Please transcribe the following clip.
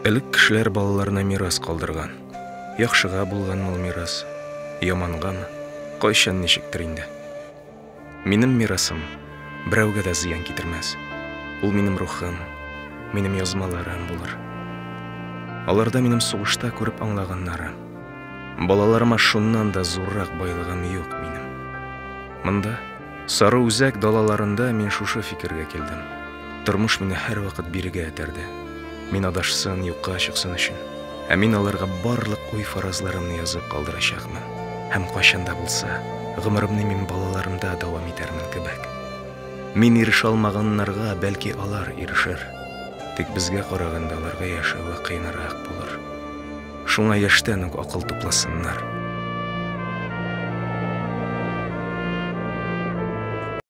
Элек кешеләр балаларына мирас калдырган. Яхшыга булганмы ул мирас, ямангамы, кайчан ничектер инде. Минем мирасым берәүгә дә зыян китермәс. Ул минем рухым, минем язмаларым булыр. Аларда минем сугышта күреп аңлаганнарым. Балаларыма шуннан да зуррак байлыгым юк минем. Монда, Сары үзәк далаларында мин шушы фикергә килдем. Тормыш мине һәрвакыт бирегә этәрде. Мин адашсын, юкка чыксын өчен. Ә мин аларга барлык уй-фаразларымны язып калдырачакмын. Һәм кайчан да булса, гомеремне мин балаларымда дәвам итәрмен кебек. Мин ирешә алмаганнарга, бәлки, алар ирешер. Тик безгә караганда аларга яшәве кыенрак булыр. Шуңа яшьтән үк акыл тупласыннар.